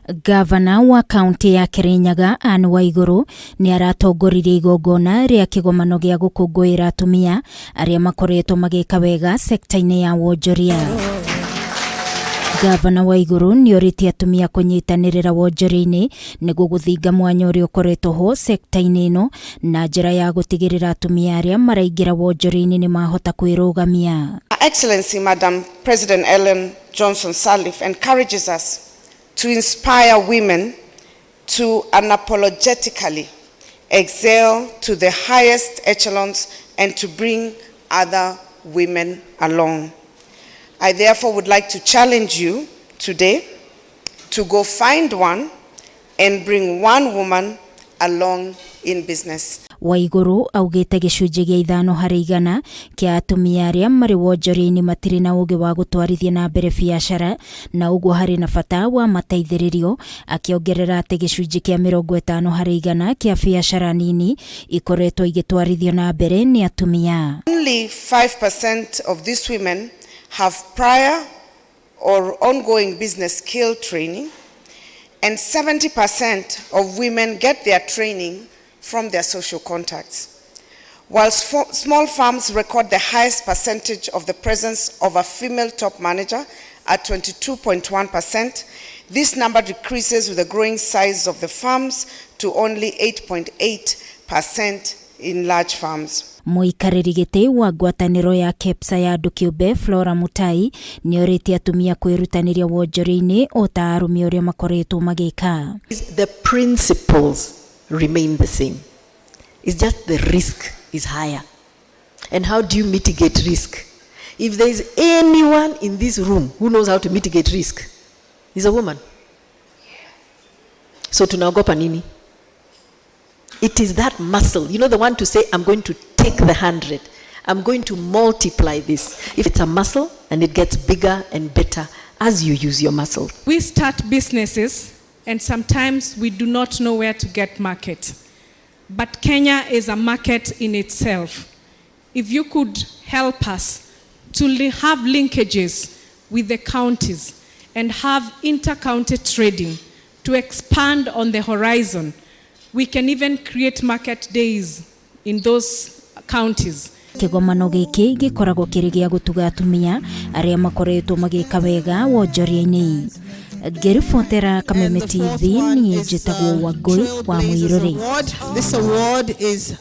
Gavana wa kaunti ya Kirinyaga Anne Waiguru nĩ aratongoririe igongona rĩa kĩgomano gĩa gũkũngũĩra atumia arĩa makoretwo magĩka wega sekta-inĩ ya wonjoria. Gavana Waiguru nĩ orĩtie atumia kũnyitanĩrĩra wonjoria-inĩ nĩguo gũthinga mwanya ũrĩa ũkoretwo ho sekta-inĩ ĩno na njĩra ya gũtigĩrĩra atumia arĩa maraingĩra wonjoria-inĩ nĩ mahota kwĩrũgamia. Her Excellency Madam President Ellen Johnson Sirleaf encourages us to inspire women to unapologetically excel to the highest echelons and to bring other women along. I therefore would like to challenge you today to go find one and bring one woman along in business. Waiguru augĩte gĩcunjĩ gĩa 5% kĩa atumia arĩa marĩ wonjoria-inĩ matirĩ na ũgĩ wa gũtwarithia na mbere biacara na ũguo harĩ na bata wa mateithĩrĩrio, akĩongerera atĩ gĩcunjĩ kĩa 50% kĩa biacara nini ikoretwo igĩtwarithio na mbere nĩ atumia. Only 5% of these women have prior or ongoing business skill training, and 70% of women get their training from their social contacts. While small farms record the highest percentage of the presence of a female top manager at 22.1%, this number decreases with the growing size of the farms to only 8.8% in large farms. Mũikarĩri gĩtĩ wa ngwatanĩro ya KEPSA ya andũ kĩũmbe Flora Mutai nĩ orĩtie atumia kwĩrutanĩria wonjoria-inĩ o ta arũme ũrĩa makoretwo magĩka. The principles remain the same. It's just the risk is higher. And how do you mitigate risk? If there is anyone in this room who knows how to mitigate risk, is a woman. So tunaogopa nini? It is that muscle, the one to say, "I'm going to take the 100. I'm going to multiply this." If it's a muscle, and it gets bigger and better as you use your muscle. We start businesses and sometimes we do not know where to get market. But Kenya is a market in itself. If you could help us to have linkages with the counties and have inter-county trading to expand on the horizon, we can even create market days in those counties. Kĩgomano gĩkĩ gĩkoragwo kĩrĩ gĩa gũtuga atumia arĩa makoretwo magĩka wega wonjoria-inĩ. Ngĩribotera Kameme TV, niĩ njĩtagwo Wangũi wa Mũirũrĩ. This award is